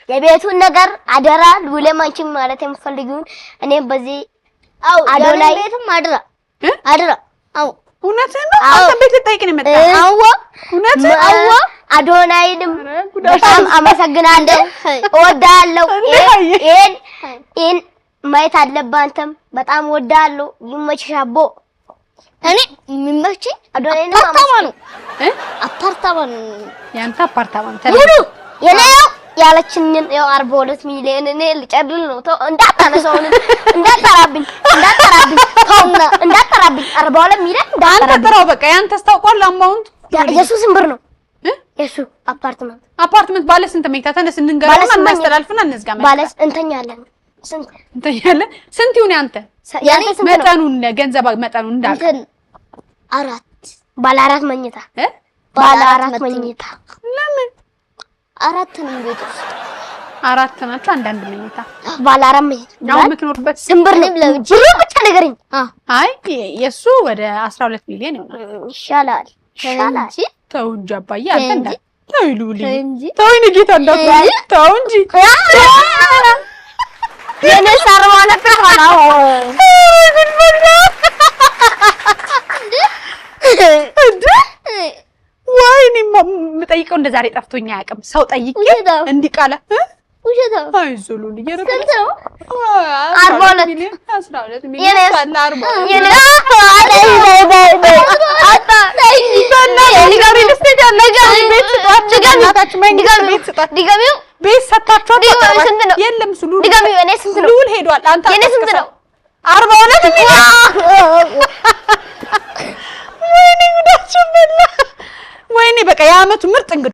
የቤቱን ነገር አደራ ልዑልም አንቺም ማለት የምትፈልጊውን እኔም በዚህ አዎ አዶናይ ቤትም አደራ እ? አደራ። አዎ። እውነትህን ነው? አዎ። አንተ ቤት ልጠይቅ ነው የመጣው? አዎ። እውነትህን? አዎ አዶናይንም በጣም አመሰግናለሁ፣ እወድሃለሁ። እንዴ! ይሄን ይሄን ማየት አለብህ አንተም። በጣም እወድሃለሁ። ይመችሽ አቦ። እኔ የሚመቸኝ አዶናይንም አፓርታማ ነው። እ? አፓርታማ ነው። ያንተ አፓርታማ ነው። ሙሉ የኔ ያው ያለችኝን ያው 42 ሚሊዮን እኔ ልጨልል ነው። ተው እንዳታነሳው፣ እንዳጠራብኝ እንዳጠራብኝ ተውና እንዳጠራብኝ 42 ሚሊዮን አንተ እንዳጠራብኝ። ጥራው በቃ። ያንተ ታውቋል amount። የሱ ስንት ብር ነው? እ? የሱ አፓርትመንት። አፓርትመንት ባለ ስንት መኝታ? ተነስ እንንገረውና ባለ ስንት መኝታ? እናስተላልፍና እንዝጋ። ባለ እንተኛለን። ስንት? እንተኛለን። ስንት ይሁን ያንተ? ያንተ ስንት ነው? መጠኑን ገንዘብ መጠኑን እንዳውቅ። እንትን አራት። ባለ አራት መኝታ። እ? ባለ አራት መኝታ። ለምን? አራት ነው ቤት ውስጥ። አራት ናቸው፣ አንዳንድ መኝታ። ባለ አራት መኝታ። አሁን የምትኖርበት ስንት ብር ነው? ብሩ ብቻ ንገረኝ። አይ የእሱ ወደ 12 ሚሊዮን ይሆናል። ይሻላል ይሻላል። ተው እንጂ አባዬ፣ አንተ እንዳ ተው ይሉልኝ እንጂ። ተው የእኔ ጌታ እንዳትሆን ተው እንጂ። የኔ 42 ነው። እንደ ወይኔ የምጠይቀው እንደ ዛሬ ጠፍቶኝ አያውቅም። ሰው ጠይቄ እንዲህ ቃለ ውሸታም። አይዞህ ሉልዬ። ስንት ነው? 42። ሚሊዮን 12 ሚሊዮን አለ 42። የኔ ቤት ስጧቸው፣ በእናታችሁ መንግስት ቤት ስጧቸው። ድገሚው። ቤት ሰጥታችኋል። ድገሚው፣ ስንት ነው? የለም እሱ ሉል ድገሚው፣ የኔ ስንት ነው? ሉል ሄዷል። አንተ የኔ ስንት ነው? 42 ሚሊዮን። ወይኔ ጉዳችሁ በላ። ወይኔ በቃ የአመቱ ምርጥ እንግዳ።